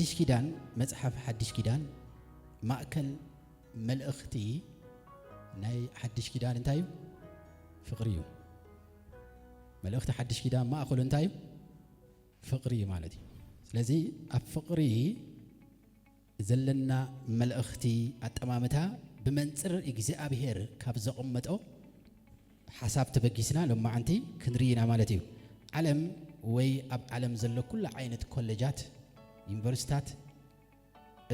ሓድሽ ኪዳን፣ መጽሓፍ ሓድሽ ኪዳን ማእከል መልእኽቲ ናይ ሓድሽ ኪዳን እንታይ እዩ? ፍቕሪ እዩ። መልእኽቲ ሓድሽ ኪዳን ማእከሉ እንታይ እዩ? ፍቕሪ እዩ ማለት እዩ። ስለዚ ኣብ ፍቕሪ ዘለና መልእኽቲ ኣጠማምታ ብመንጽር እግዚኣብሔር ካብ ዘቐመጦ ሓሳብ ተበጊስና ሎማዓንቲ ክንርኢ ኢና ማለት እዩ። ዓለም ወይ ኣብ ዓለም ዘሎ ኩሉ ዓይነት ኮሌጃት፣ ዩኒቨርሲታት፣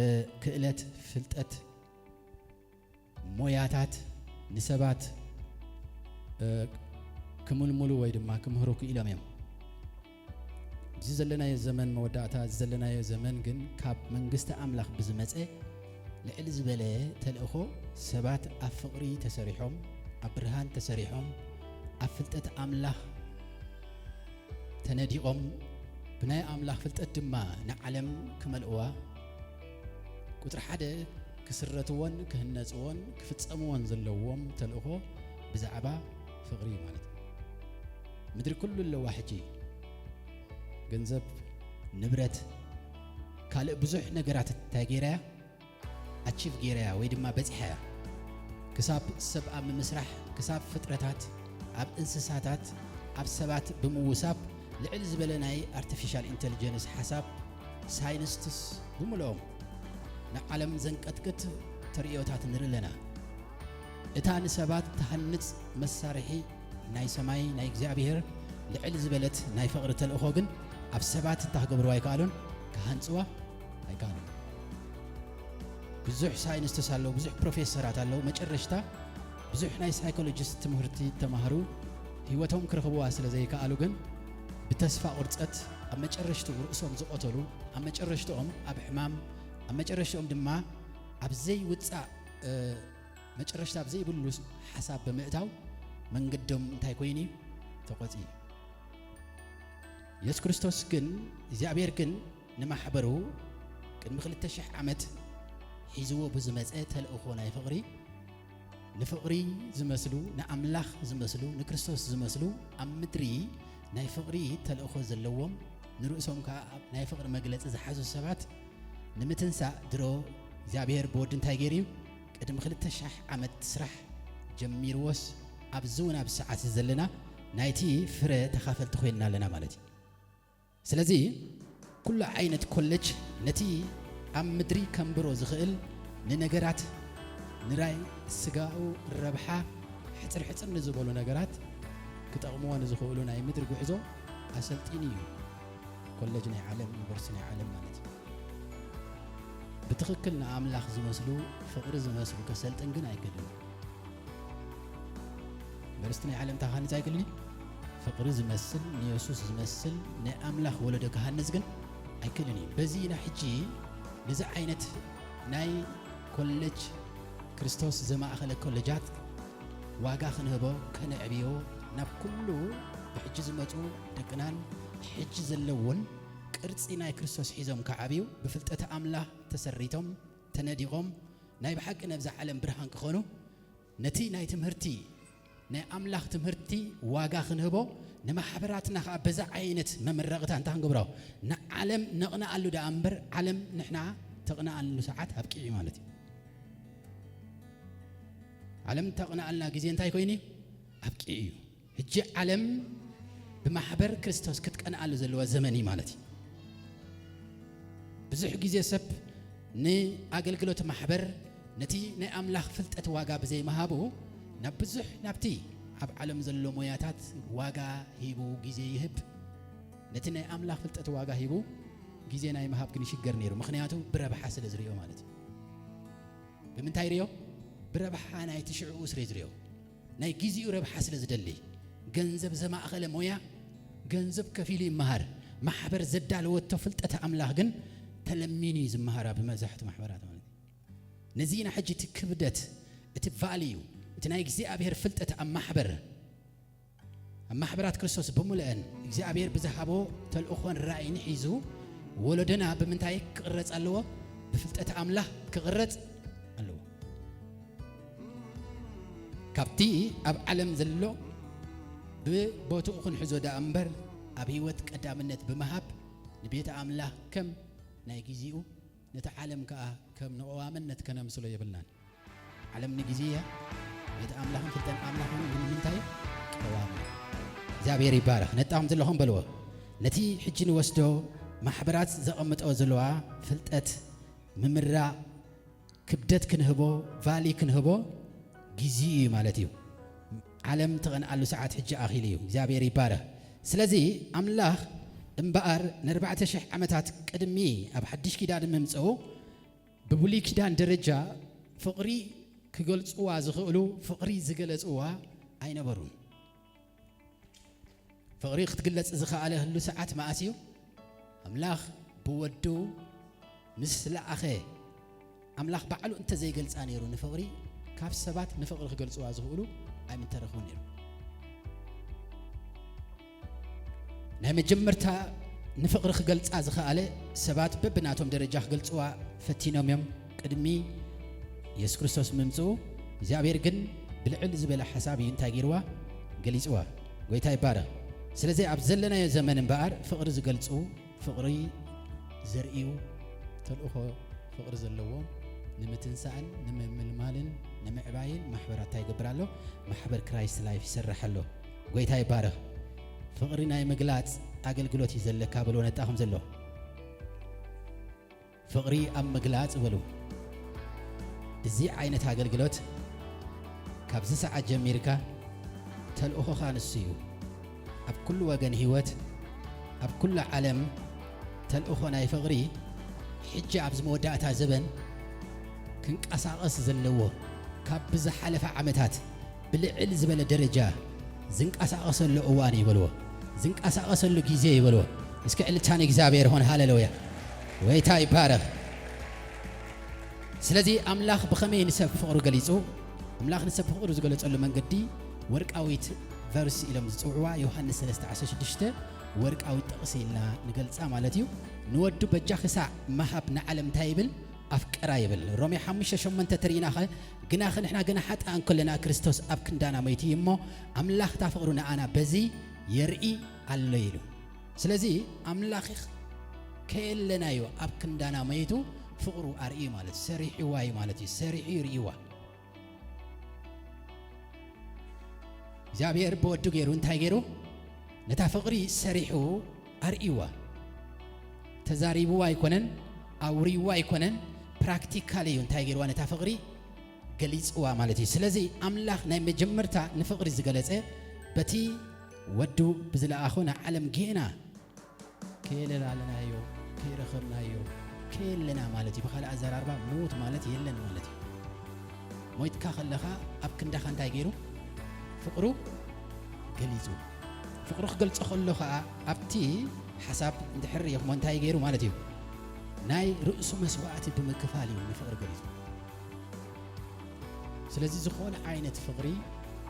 እ፣ ክእለት፣ ፍልጠት፣ ሞያታት ንሰባት፣ እ፣ ክምልምሉ ወይ ድማ ክምህሩ ክኢሎም እዮም። እዚ ዘለናዮ ዘመን መወዳእታ፣ እዚ ዘለናዮ ዘመን ግን ካብ መንግስቲ ኣምላኽ ብዝመጸ ልዕል ዝበለ ተልእኾ ሰባት ኣብ ፍቕሪ ተሰሪሖም፣ ኣብ ብርሃን ተሰሪሖም፣ ኣብ ፍልጠት ኣምላኽ ተነዲቖም፣ ብናይ ኣምላኽ ፍልጠት ድማ ንዓለም ክመልእዋ፣ ቁጽሪ ሓደ ክስረትዎን ክህነጽዎን ክፍጸምዎን ዘለዎም ተልእኾ ብዛዕባ ፍቕሪ እዩ ማለት እዩ። ምድሪ ኩሉ ኣለዋ ሕጂ። ገንዘብ፣ ንብረት፣ ካልእ ብዙሕ ነገራት እንታይ ገይራ እያ? ኣቺቭ ገይራ እያ ወይ ድማ በጺሓ እያ። ክሳብ ሰብ ኣብ ምምስራሕ፣ ክሳብ ፍጥረታት፣ ኣብ እንስሳታት፣ ኣብ ሰባት ብምውሳብ ልዕል ዝበለ ናይ ኣርቲፊሻል ኢንተሊጀንስ ሓሳብ ሳይንስትስ ብምልኦም ንዓለም ዘንቀጥቅጥ ተርእዮታት ንርኢ ኣለና። እታ ንሰባት ትሃንጽ መሳርሒ ናይ ሰማይ ናይ እግዚኣብሔር ልዕል ዝበለት ናይ ፍቕሪ ተልእኾ ግን ኣብ ሰባት እንታይ ክገብርዋ ኣይከኣሉን? ክሃንጽዋ ኣይከኣሉን። ብዙሕ ሳይንስትስ ኣለዉ፣ ብዙሕ ፕሮፌሰራት ኣለዉ። መጨረሽታ ብዙሕ ናይ ሳይኮሎጂስት ትምህርቲ ተማህሩ ህይወቶም ክረኽብዋ ስለ ዘይከኣሉ ግን ብተስፋ ቁርጸት ኣብ መጨረሽትኡ ርእሶም ዝቐተሉ፣ ኣብ መጨረሽትኦም ኣብ ሕማም፣ ኣብ መጨረሽትኦም ድማ ኣብ ዘይውጻእ፣ እ፣ መጨረሽታ ኣብ ዘይብሉ ሓሳብ ብምእታው መንገዶም እንታይ ኮይኑ እዩ? ተቖጽዩ። የሱስ ክርስቶስ ግን፣ እግዚኣብሔር ግን ንማሕበሩ ቅድሚ ክልተ ሽሕ ዓመት ሒዝዎ ብዝመጸ ተልእኾ ናይ ፍቕሪ፣ ንፍቕሪ ዝመስሉ፣ ንኣምላኽ ዝመስሉ፣ ንክርስቶስ ዝመስሉ ኣብ ምድሪ ናይ ፍቕሪ ተልእኾ ዘለዎም፣ ንርእሶም ከኣ ኣብ ናይ ፍቕሪ መግለጺ ዝሓዙ ሰባት ንምትንሳእ ድሮ እግዚኣብሔር ብወዱ እንታይ ገይሩ እዩ? ቅድሚ ክልተ ሽሕ ዓመት ስራሕ ጀሚርዎስ ኣብዚ እውን ኣብዚ ሰዓት እዚ ዘለና ናይቲ ፍረ ተኻፈልቲ ኮይንና ኣለና ማለት እዩ። ስለዚ ኩሉ ዓይነት ኮሌጅ ነቲ ኣብ ምድሪ ከንብሮ ዝኽእል ንነገራት ንራይ ስጋኡ ረብሓ ሕጽር ሕጽር ንዝበሉ ነገራት ክጠቕምዎ ንዝኽእሉ ናይ ምድሪ ጉዕዞ ኣሰልጢኑ እዩ። ኮሌጅ ናይ ዓለም፣ ዩኒቨርሲቲ ናይ ዓለም ማለት እዩ። ብትኽክል ንኣምላኽ ዝመስሉ፣ ፍቕሪ ዝመስሉ ከሰልጥን ግን ኣይክእልን። ዩኒቨርሲቲ ናይ ዓለም እንታይ ክሃንጽ ኣይክእልን እዩ? ፍቕሪ ዝመስል፣ ንየሱስ ዝመስል ናይ ኣምላኽ ወለዶ ክሃንጽ ግን ኣይክእልን እዩ። በዚ ኢና ሕጂ ነዚ ዓይነት ናይ ኮሌጅ፣ ክርስቶስ ዘማእኸለ ኮሌጃት ዋጋ ክንህቦ፣ ከነዕብዮ፣ ናብ ኩሉ ብሕጂ ዝመጹ ደቅናን ሕጂ ዘለውን ቅርጺ ናይ ክርስቶስ ሒዞም ክዓብዩ፣ ብፍልጠት ኣምላኽ ተሰሪቶም፣ ተነዲቖም፣ ናይ ብሓቂ ነብዛ ዓለም ብርሃን ክኾኑ፣ ነቲ ናይ ትምህርቲ፣ ናይ ኣምላኽ ትምህርቲ ዋጋ ክንህቦ፣ ንማሕበራትና ኸኣ በዛ ዓይነት መመረቕታ እንታይ ክንገብሮ? ንዓለም ነቕንኣሉ ደኣ እምበር፣ ዓለም ንሕና ተቕንኣሉ ሰዓት ኣብቂዑ ማለት እዩ። ዓለም ተቕንኣልና ግዜ እንታይ ኮይኑ እዩ? ኣብቂዑ እዩ። ሕጂ ዓለም ብማሕበር ክርስቶስ ክትቀንኣሉ ዘለዋ ዘመን እዩ ማለት እዩ። ብዙሕ ግዜ ሰብ ንኣገልግሎት ማሕበር ነቲ ናይ ኣምላኽ ፍልጠት ዋጋ ብዘይምሃቡ ናብ ብዙሕ ናብቲ ኣብ ዓለም ዘሎ ሞያታት ዋጋ ሂቡ ግዜ ይህብ። ነቲ ናይ ኣምላኽ ፍልጠት ዋጋ ሂቡ ግዜ ናይ ምሃብ ግን ይሽገር ነይሩ። ምኽንያቱ ብረብሓ ስለ ዝርእዮ ማለት እዩ። ብምንታይ ርእዮ? ብረብሓ ናይቲ ሽዕኡ ስለ ዝርእዮ። ናይ ግዜኡ ረብሓ ስለ ዝደሊ። ገንዘብ ዘማእኸለ ሞያ፣ ገንዘብ ከፊሉ ይመሃር። ማሕበር ዘዳለወቶ ፍልጠት ኣምላኽ ግን ተለሚኑ እዩ ዝመሃራ ብመብዛሕቱ ማሕበራት ማለት እዩ። ነዚ ኢና ሕጂ እቲ ክብደት፣ እቲ ቫልዩ፣ እቲ ናይ እግዚኣብሔር ፍልጠት ኣብ ማሕበር፣ ኣብ ማሕበራት ክርስቶስ ብምልአን እግዚኣብሔር ብዝሃቦ ተልእኾን ራእይን ሒዙ ወለዶና ብምንታይ ክቕረጽ ኣለዎ? ብፍልጠት ኣምላኽ ክቕረጽ ኣለዎ። ካብቲ ኣብ ዓለም ዘሎ ብቦትኡ ክንሕዞ ደኣ እምበር ኣብ ህይወት ቀዳምነት ብምሃብ ንቤት ኣምላኽ ከም ናይ ግዜኡ፣ ነቲ ዓለም ከኣ ከም ንቐዋምነት ከነምስሎ የብልናን። ዓለም ንግዜ እያ፣ ነቲ ኣምላኽን ፍልጠት ኣምላኽን ግን ንምንታይ? ቀዋሚ። እግዚኣብሔር ይባረኽ። ነጣኹም ዘለኹም በልዎ። ነቲ ሕጂ ንወስዶ ማሕበራት ዘቐምጦ ዘለዋ ፍልጠት ምምራቕ ክብደት ክንህቦ፣ ቫሊ ክንህቦ ግዜ እዩ ማለት እዩ። ዓለም ትቐንኣሉ ሰዓት ሕጂ ኣኺሉ እዩ። እግዚኣብሔር ይባረኽ። ስለዚ ኣምላኽ እምበኣር ንኣርባዕተ ሽሕ ዓመታት ቅድሚ ኣብ ሓድሽ ኪዳን ምምጽኡ ብብሉይ ኪዳን ደረጃ ፍቕሪ ክገልጽዋ ዝኽእሉ ፍቕሪ ዝገለጽዋ ኣይነበሩን። ፍቕሪ ክትግለጽ ዝኸኣለሉ ሰዓት መኣስ እዩ? ኣምላኽ ብወዱ ምስ ለኣኸ፣ ኣምላኽ ባዕሉ እንተዘይገልጻ ነይሩ ንፍቕሪ፣ ካብ ሰባት ንፍቕሪ ክገልጽዋ ዝኽእሉ ኣይምተረኽቡን ነይሩ። ናይ መጀመርታ ንፍቕሪ ክገልጻ ዝኸኣለ ሰባት በብናቶም ደረጃ ክገልጽዋ ፈቲኖም እዮም። ቅድሚ የሱስ ክርስቶስ ምምጽኡ እግዚኣብሔር ግን ብልዕል ዝበለ ሓሳብ እዩ እንታይ ገይርዋ? ገሊጽዋ። ጎይታ ይባረኽ። ስለዚ ኣብ ዘለናዮ ዘመን እምበኣር ፍቕሪ ዝገልጹ፣ ፍቕሪ ዘርእዩ፣ ተልእኾ ፍቕሪ ዘለዎም ንምትንሳእን ንምምልማልን ንምዕባይን ማሕበራት እንታይ ይገብር ኣሎ? ማሕበር ክራይስት ላይፍ ይሰርሕ ኣሎ። ጎይታ ይባረኽ። ፍቕሪ ናይ ምግላጽ ኣገልግሎት እዩ ዘለካ ብሎ ነጣኹም ዘሎ። ፍቕሪ ኣብ ምግላጽ በሉ። እዚ ዓይነት ኣገልግሎት ካብዚ ሰዓት ጀሚርካ ተልእኾኻ ንሱ እዩ። ኣብ ኩሉ ወገን ህይወት፣ ኣብ ኩሉ ዓለም ተልእኾ ናይ ፍቕሪ ሕጂ ኣብዚ መወዳእታ ዘበን ክንቀሳቐስ ዘለዎ፣ ካብ ብዝሓለፈ ዓመታት ብልዕል ዝበለ ደረጃ ዝንቀሳቐሰሉ እዋን እዩ በልዎ። ዝንቀሳቐሰሉ ግዜ እዩ በልዎ። እስኪ ዕልልታ ንእግዚኣብሔር ይኹን። ሃሌሉያ። ጎይታ ይባረኽ። ስለዚ ኣምላኽ ብኸመይ ንሰብ ፍቕሩ ገሊጹ? ኣምላኽ ንሰብ ፍቕሩ ዝገለጸሉ መንገዲ ወርቃዊት ቨርስ ኢሎም ዝጽውዕዋ ዮሃንስ ሰለስተ ዓሰርተ ሽዱሽተ ወርቃዊት ጥቕሲ ኢልና ንገልጻ ማለት እዩ። ንወዱ በጃ ክሳዕ ምሃብ ንዓለም እንታይ ይብል? ኣፍቀራ ይብል። ሮሜ ሓሙሽተ ሸሞንተ ተሪኢናኸ፣ ግናኸ ንሕና ገና ሓጥኣን ከለና ክርስቶስ ኣብ ክንዳና መይቱ እዩ እሞ፣ ኣምላኽ እታ ፍቕሩ ንኣና በዚ የርኢ ኣሎ ኢሉ። ስለዚ ኣምላኽ ከየለናዮ ኣብ ክንዳና መይቱ ፍቕሩ ኣርእዩ ማለት እዩ። ሰሪሕዋ እዩ ማለት እዩ። ሰሪሑ ይርእይዋ። እግዚኣብሔር ብወዱ ገይሩ እንታይ ገይሩ? ነታ ፍቕሪ ሰሪሑ ኣርእይዋ። ተዛሪብዋ ኣይኮነን፣ ኣውርይዋ ኣይኮነን፣ ፕራክቲካል እዩ እንታይ ገይርዋ? ነታ ፍቕሪ ገሊጽዋ ማለት እዩ። ስለዚ ኣምላኽ ናይ መጀመርታ ንፍቕሪ ዝገለጸ በቲ ወዱ ብዝለኣኾ ንዓለም ጌና ከየለላለናዮ፣ ከይረኸብናዮ፣ ከየለና ማለት እዩ። ብኻልእ ኣዘራርባ ሞት ማለት የለን ማለት እዩ። ሞይትካ ከለኻ ኣብ ክንዳኻ እንታይ ገይሩ? ፍቕሩ ገሊጹ። ፍቕሩ ክገልጾ ከሎ ኸኣ ኣብቲ ሓሳብ እንድሕር ርኢኹሞ እንታይ ገይሩ ማለት እዩ? ናይ ርእሱ መስዋዕቲ ብምክፋል እዩ ንፍቕሪ ገሊጹ። ስለዚ ዝኾነ ዓይነት ፍቕሪ፣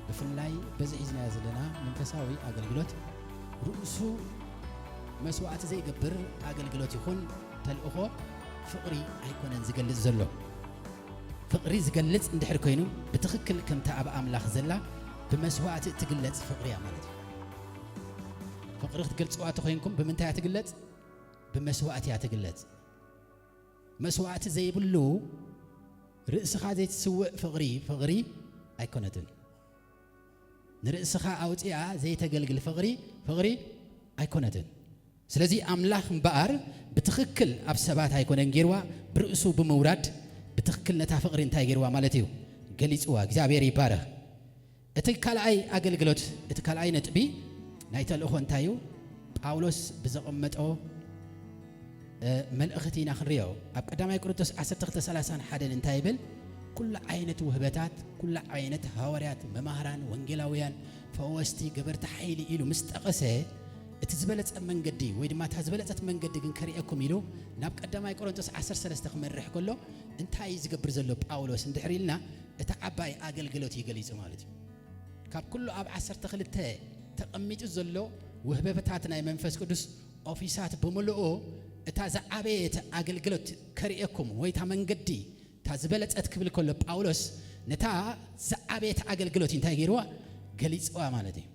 ብፍላይ በዚ ሒዝናዮ ዘለና መንፈሳዊ ኣገልግሎት፣ ርእሱ መስዋዕቲ ዘይገብር ኣገልግሎት ይኹን ተልእኾ ፍቕሪ ኣይኮነን ዝገልጽ ዘሎ። ፍቕሪ ዝገልጽ እንድሕር ኮይኑ፣ ብትኽክል ከምታ ኣብ ኣምላኽ ዘላ ብመስዋዕቲ እትግለጽ ፍቕሪ እያ ማለት እዩ። ፍቕሪ ክትገልጽዋ እንተኾይንኩም ብምንታይ እያ ትግለጽ? ብመስዋዕቲ እያ ትግለጽ። መስዋዕቲ ዘይብሉ ርእስኻ ዘይትስውእ ፍቕሪ፣ ፍቕሪ ኣይኮነትን። ንርእስኻ ኣውጺኣ ዘይተገልግል ፍቕሪ፣ ፍቕሪ ኣይኮነትን። ስለዚ ኣምላኽ እምበኣር ብትኽክል ኣብ ሰባት ኣይኮነን ገይርዋ፣ ብርእሱ ብምውራድ ብትኽክል ነታ ፍቕሪ እንታይ ገይርዋ ማለት እዩ? ገሊጽዋ። እግዚኣብሔር ይባረኽ። እቲ ካልኣይ ኣገልግሎት፣ እቲ ካልኣይ ነጥቢ ናይ ተልእኾ እንታይ እዩ? ጳውሎስ ብዘቐመጦ፣ እ፣ መልእኽቲ ኢና ክንሪኦ። ኣብ ቀዳማይ ቆሮንቶስ ዓሰርተ ክልተ ሰላሳን ሓደን እንታይ ይብል? ኩሉ ዓይነት ውህበታት፣ ኩሉ ዓይነት ሃዋርያት፣ መማህራን፣ ወንጌላውያን፣ ፈወስቲ፣ ገበርቲ ሓይሊ ኢሉ ምስ ጠቐሰ፣ እቲ ዝበለጸ መንገዲ ወይ ድማ እታ ዝበለጸት መንገዲ ግን ከርእየኩም ኢሉ ናብ ቀዳማይ ቆሮንቶስ ዓሰርተ ሰለስተ ክመርሕ ከሎ እንታይ እዩ ዝገብር ዘሎ ጳውሎስ እንድሕር ኢልና፣ እቲ ዓባይ ኣገልግሎት እዩ ገሊጹ ማለት እዩ። ካብ ኩሉ ኣብ ዓሰርተ ክልተ ተቐሚጡ ዘሎ ውህበታት ናይ መንፈስ ቅዱስ ኦፊሳት ብምልኡ እታ ዝዓበየት ኣገልግሎት ከርእየኩም ወይ እታ መንገዲ እታ ዝበለጸት ክብል ከሎ ጳውሎስ ነታ ዝዓበየት ኣገልግሎት እዩ እንታይ ገይርዋ? ገሊጽዋ ማለት እዩ።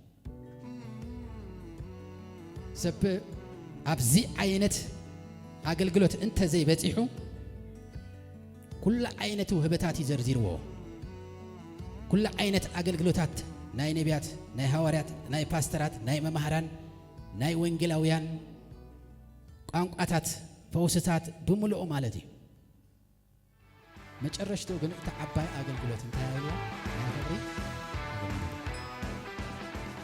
ሰብ ኣብዚ ዓይነት ኣገልግሎት እንተ ዘይበጺሑ፣ ኩሉ ዓይነት ውህበታት እዩ ዘርዚርዎ። ኩሉ ዓይነት ኣገልግሎታት፣ ናይ ነቢያት፣ ናይ ሃዋርያት፣ ናይ ፓስተራት፣ ናይ መማህራን፣ ናይ ወንጌላውያን፣ ቋንቋታት፣ ፈውስታት ብምልኡ ማለት እዩ። መጨረሽትኡ ግን እቲ ዓባይ ኣገልግሎት እንታይ ኢልዎ? ናይ ፍቕሪ ኣገልግሎት።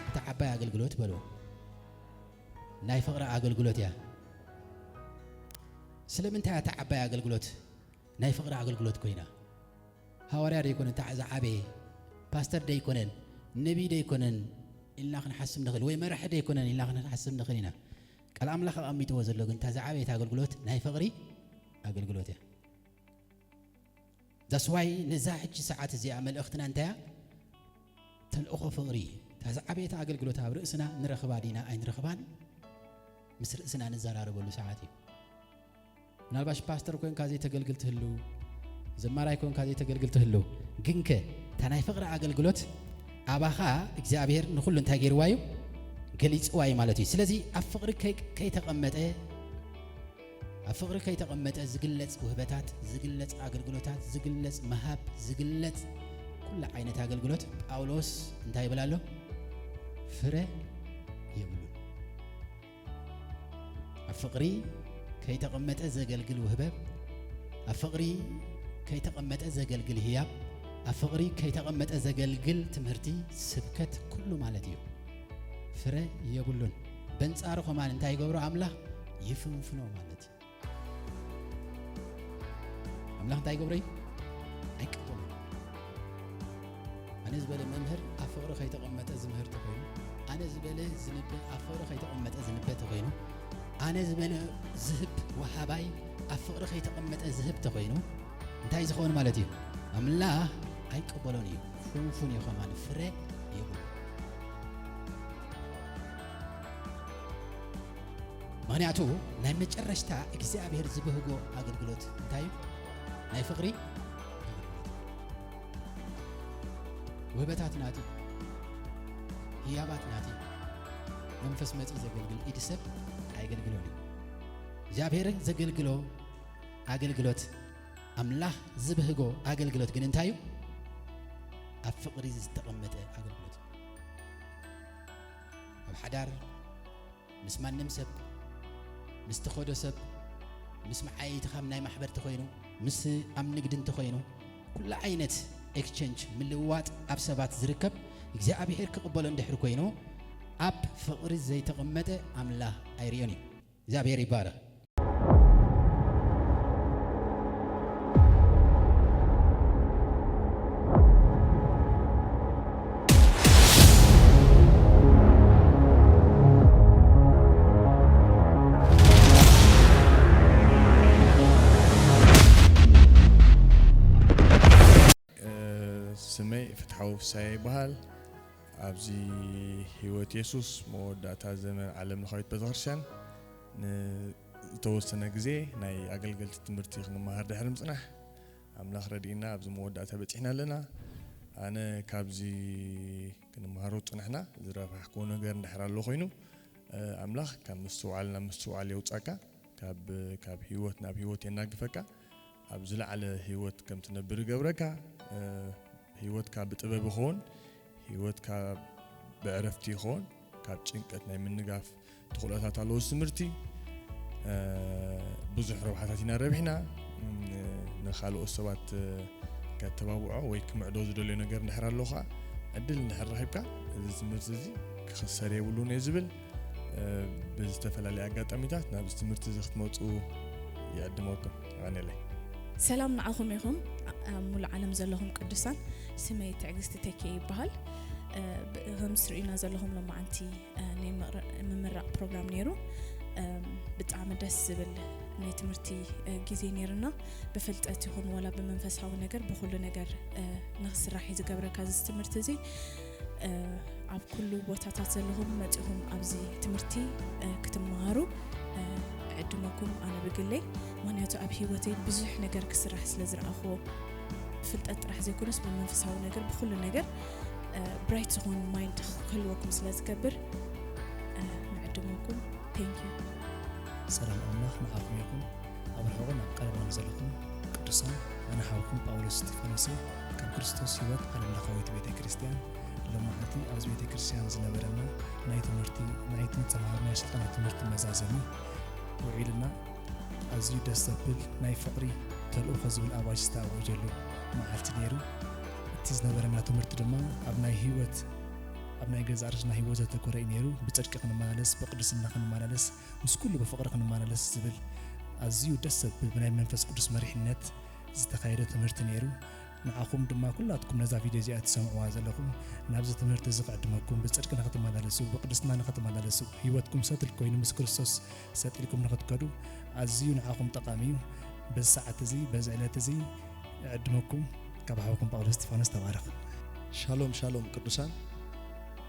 እቲ ዓባይ ኣገልግሎት በልዎ፣ ናይ ፍቕሪ ኣገልግሎት እያ። ስለምንታይ እያ እታ ዓባይ ኣገልግሎት ናይ ፍቕሪ ኣገልግሎት ኮይና? ሃዋርያ ደይኮነን እታ ዝዓበየ፣ ፓስተር ደይኮነን፣ ነቢይ ደይኮነን ኢልና ክንሓስብ ንኽእል፣ ወይ መራሒ ደይኮነን ኢልና ክንሓስብ ንኽእል ኢና። ቃል ኣምላኽ ኣቐሚጥዎ ዘሎ ግን እታ ዝዓበየት ኣገልግሎት ናይ ፍቕሪ ኣገልግሎት እያ። That's why ነዛ ሕጂ ሰዓት እዚኣ መልእኽትና እንታይ እያ? ተልእኾ ፍቕሪ። እታ ዝዓበየት ኣገልግሎት ኣብ ርእስና ንረኽባ ዲና ኣይንረኽባን? ምስ ርእስና ንዘራረበሉ ሰዓት እዩ። ምናልባሽ ፓስተር ኮንካ ዘይተገልግል ትህሉ፣ ዘማራይ ኮንካ ዘይተገልግል ትህሉ፣ ግንከ እታ ናይ ፍቕሪ ኣገልግሎት ኣባኻ እግዚኣብሔር ንኹሉ እንታይ ገይርዋ እዩ? ገሊጽዋ እዩ ማለት እዩ። ስለዚ ኣብ ፍቕሪ ከይ-፣ ከይተቐመጠ፣ ኣብ ፍቕሪ ከይተቐመጠ ዝግለጽ ውህበታት፣ ዝግለጽ ኣገልግሎታት፣ ዝግለጽ መሃብ፣ ዝግለጽ ኩሉ ዓይነት ኣገልግሎት ጳውሎስ እንታይ ይብል ኣሎ? ፍረ የብሉን። ኣብ ፍቕሪ ከይተቐመጠ ዘገልግል ውህበ፣ ኣብ ፍቕሪ ከይተቐመጠ ዘገልግል ህያብ፣ ኣብ ፍቕሪ ከይተቐመጠ ዘገልግል ትምህርቲ፣ ስብከት፣ ኩሉ ማለት እዩ። ፍረ የብሉን። በንጻሩ ከማን እንታይ ይገብሮ ኣምላኽ? ይፍንፍኖ ማለት እዩ። ኣምላኽ እንታይ ይገብሮ እዩ? ኣይቀበሎን። ኣነ ዝበለ መምህር ኣብ ፍቕሪ ከይተቐመጠ ዝምህር ተኾይኑ፣ ኣነ ዝበለ ዝንበ ኣብ ፍቕሪ ከይተቐመጠ ዝንበ ተኾይኑ፣ ኣነ ዝበለ ዝህብ ወሃባይ ኣብ ፍቕሪ ከይተቐመጠ ዝህብ ተኾይኑ፣ እንታይ ዝኸውን ማለት እዩ? ኣምላኽ ኣይቀበሎን እዩ። ፍንፉን እዩ ከማን፣ ፍረ የብሉን። ምኽንያቱ ናይ መጨረሽታ እግዚኣብሔር ዝብህጎ ኣገልግሎት እንታይ እዩ? ናይ ፍቕሪ ኣገልግሎት። ውህበታት ናቲ፣ ህያባት ናቲ፣ መንፈስ መጺ ዘገልግል ኢድ ሰብ ኣየገልግሎን እዩ። እግዚኣብሔር ዘገልግሎ ኣገልግሎት፣ ኣምላኽ ዝብህጎ ኣገልግሎት ግን እንታይ እዩ? ኣብ ፍቕሪ ዝተቐመጠ ኣገልግሎት እዩ። ኣብ ሓዳር፣ ምስ ማንም ሰብ፣ ምስ ትኸዶ ሰብ፣ ምስ መዓይትኻ ናይ ማሕበር ተኾይኑ፣ ምስ ኣብ ንግዲ እንተኾይኑ፣ ኩሉ ዓይነት ኤክስቸንጅ፣ ምልውዋጥ ኣብ ሰባት ዝርከብ እግዚኣብሔር ክቕበሎ እንድሕር ኮይኑ፣ ኣብ ፍቕሪ ዘይተቐመጠ ኣምላኽ ኣይርእዮን እዩ። እግዚኣብሔር ይባረኽ። ስመይ ፍትሓዊ ፍሳየ ይበሃል። ኣብዚ ህይወት የሱስ መወዳእታ ዘመን ዓለም ለኻዊት ቤተክርስትያን ንዝተወሰነ ግዜ ናይ ኣገልገልቲ ትምህርቲ ክንመሃር ድሕሪ ምጽናሕ፣ ኣምላኽ ረድኢና ኣብዚ መወዳእታ በጺሕና ኣለና። ኣነ ካብዚ ክንመሃሮ ዝጽናሕና ዝረባሕክዎ ነገር እንድሕር ኣሎ ኮይኑ፣ ኣምላኽ ካብ ምስትውዓል ናብ ምስትውዓል የውጻካ፣ ካብ፣ ካብ ህይወት ናብ ህይወት የናግፈካ፣ ኣብ ዝለዓለ ህይወት ከም ትነብር ይገብረካ። ህይወትካ ብጥበብ ይኸውን፣ ህይወትካ ብዕረፍቲ ይኸውን፣ ካብ ጭንቀት ናይ ምንጋፍ ተኽእሎታት ኣለዎ እዚ ትምህርቲ። ብዙሕ ረብሓታት ኢና ረቢሕና። ንኻልኦት ሰባት ከተባብዖ ወይ ክምዕዶ ዝደልዮ ነገር እንድሕር ኣሎ ኸዓ፣ ዕድል እንድሕር ረኺብካ፣ እዚ ትምህርቲ እዚ ክኽሰር የብሉን እየ ዝብል። ብዝተፈላለየ ኣጋጣሚታት ናብዚ ትምህርቲ እዚ ክትመፁ ይዕድመኩም። የቐንየለይ። ሰላም ንዓኹም ይኹን፣ ኣብ ሙሉእ ዓለም ዘለኹም ቅዱሳን። ስመይ ትዕግስቲ ተኪኤ ይበሃል። ብ-፣ ከም ትርእዩና ዘለኹም ሎማዓንቲ፣ እ፣ ናይ ምቕረ-፣ ምምራቕ ፕሮግራም ነይሩ። እም፣ ብጣዕሚ ደስ ዝብል ናይ ትምህርቲ፣ እ፣ ግዜ ነይሩና። ብፍልጠት ይኹን ዋላ ብመንፈሳዊ ነገር፣ ብኹሉ ነገር፣ እ፣ ንኽስራሕ እዩ ዝገብረካ እዚ ትምህርቲ እዚ። እ፣ ኣብ ኩሉ ቦታታት ዘለኹም መጺኹም ኣብዚ ትምህርቲ፣ እ፣ ክትመሃሩ፣ እ፣ እዕድመኩም ኣነ ብግለይ። ምኽንያቱ ኣብ ህይወተይ ብዙሕ ነገር ክስራሕ ስለ ዝረኣኽዎ፣ ፍልጠት ጥራሕ ዘይኮነስ ብመንፈሳዊ ነገር፣ ብኹሉ ነገር፣ እ፣ ብራይት ዝኾነ ማይንድ ክህልወኩም ስለ ዝገብር፣ እ፣ ንዕድመኩም። Thank you። ሰላም ኣምና፣ ንዓኹም ይኹን። ኣብ ርሑቕን ኣብ ቀረባን ዘለኹም ቅዱሳን፣ ኣነ ሓውኩም ጳውሎስ እስጢፋኖስ እየ፣ ካብ ክርስቶስ ህይወት ዓለም ለኻዊት ቤተ ክርስቲያን። ሎማዓንቲ ኣብዚ ቤተ ክርስቲያን ዝነበረና ናይ ትምህርቲ፣ ናይ ዝተምሃርናዮ ስልጠና ትምህርቲ መዛዘሚ ውዒልና፣ ኣዝዩ ደስ ዘብል ናይ ፍቕሪ ተልእኾ ዝብል ኣዋጅ ዝተኣወጀሉ መዓልቲ ነይሩ። እቲ ዝነበረና ትምህርቲ ድማ ኣብ ናይ ህይወት፣ ኣብ ናይ ገዛእ ርእስና ህይወት ዘተኮረ እዩ ነይሩ። ብጽድቂ ክንመላለስ፣ ብቅድስና ክንመላለስ፣ ምስ ኩሉ ብፍቕሪ ክንመላለስ ዝብል ኣዝዩ ደስ ዘብል ብናይ መንፈስ ቅዱስ መሪሕነት ዝተኻየደ ትምህርቲ ነይሩ። ንዓኹም ድማ ኩላትኩም ነዛ ቪድዮ እዚኣ ትሰምዕዋ ዘለኹም ናብዚ ትምህርቲ እዚ ክዕድመኩም፣ ብጽድቂ ንኽትመላለሱ፣ ብቅድስና ንኽትመላለሱ፣ ህይወትኩም ሰትል ኮይኑ ምስ ክርስቶስ ሰጢልኩም ንኽትከዱ ኣዝዩ ንዓኹም ጠቓሚ እዩ። በዚ ሰዓት እዚ፣ በዚ ዕለት እዚ እዕድመኩም። ካብ ሓውኩም ጳውሎስ እስጢፋኖስ። ተባረኽ። ሻሎም ሻሎም ቅዱሳን፣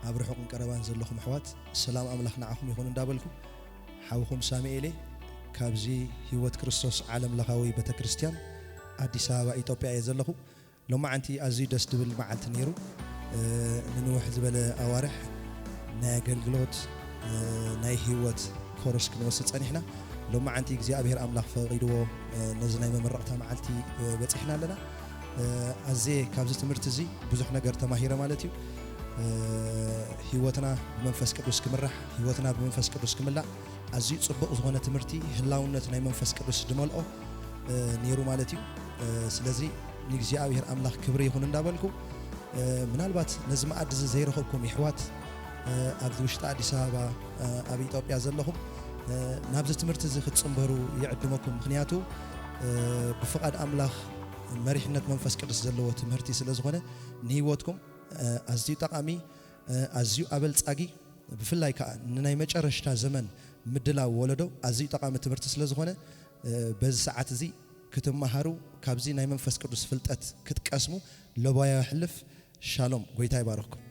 ኣብ ርሑቕን ቀረባን ዘለኹም ኣሕዋት፣ ሰላም ኣምላኽ ንዓኹም ይኹን እንዳበልኩ፣ ሓውኹም ሳሙኤል እየ፣ ካብዚ ህይወት ክርስቶስ ዓለም ለኻዊ ቤተ ክርስቲያን ኣዲስ ኣበባ ኢትዮጵያ እየ ዘለኹ። ሎማዓንቲ ኣዝዩ ደስ ድብል መዓልቲ ነይሩ። እ፣ ንንውሕ ዝበለ ኣዋርሕ ናይ ኣገልግሎት፣ እ፣ ናይ ህይወት ኮርስ ክንወስድ ጸኒሕና። ሎማዓንቲ እግዚኣብሔር ኣምላኽ ፈቒድዎ፣ እ፣ ነዚ ናይ መመረቕታ መዓልቲ፣ እ፣ በጺሕና ኣለና። እ፣ ኣዝየ ካብዚ ትምህርቲ እዚ ብዙሕ ነገር ተማሂረ ማለት እዩ። እ፣ ህይወትና ብመንፈስ ቅዱስ ክምራሕ፣ ህይወትና ብመንፈስ ቅዱስ ክምላእ ኣዝዩ ጽቡቕ ዝኾነ ትምህርቲ፣ ህላውነት ናይ መንፈስ ቅዱስ ዝመልኦ፣ እ፣ ነይሩ ማለት እዩ። እ፣ ስለዚ ንእግዚኣብሔር ኣምላኽ ክብሪ ይኹን እንዳበልኩ፣ እ፣ ምናልባት ነዚ መኣዲ እዚ ዘይረኸብኩም የሕዋት፣ እ፣ ኣብዚ ውሽጢ ኣዲስ ኣበባ፣ እ፣ ኣብ ኢትዮጵያ ዘለኹም፣ እ፣ ናብዚ ትምህርቲ እዚ ክትጽንበሩ ይዕድመኩም። ምኽንያቱ፣ እ፣ ብፍቓድ ኣምላኽ መሪሕነት መንፈስ ቅዱስ ዘለዎ ትምህርቲ ስለ ዝኾነ፣ ንህይወትኩም፣ እ፣ ኣዝዩ ጠቓሚ፣ እ፣ ኣዝዩ ኣበልጻጊ፣ ብፍላይ ከኣ ንናይ መጨረሽታ ዘመን ምድላው ወለዶ ኣዝዩ ጠቓሚ ትምህርቲ ስለ ዝኾነ፣ እ፣ በዚ ሰዓት እዚ ክትመሃሩ፣ ካብዚ ናይ መንፈስ ቅዱስ ፍልጠት ክትቀስሙ ለባዮ የሕልፍ። ሻሎም፣ ጎይታ ይባርኽኩም።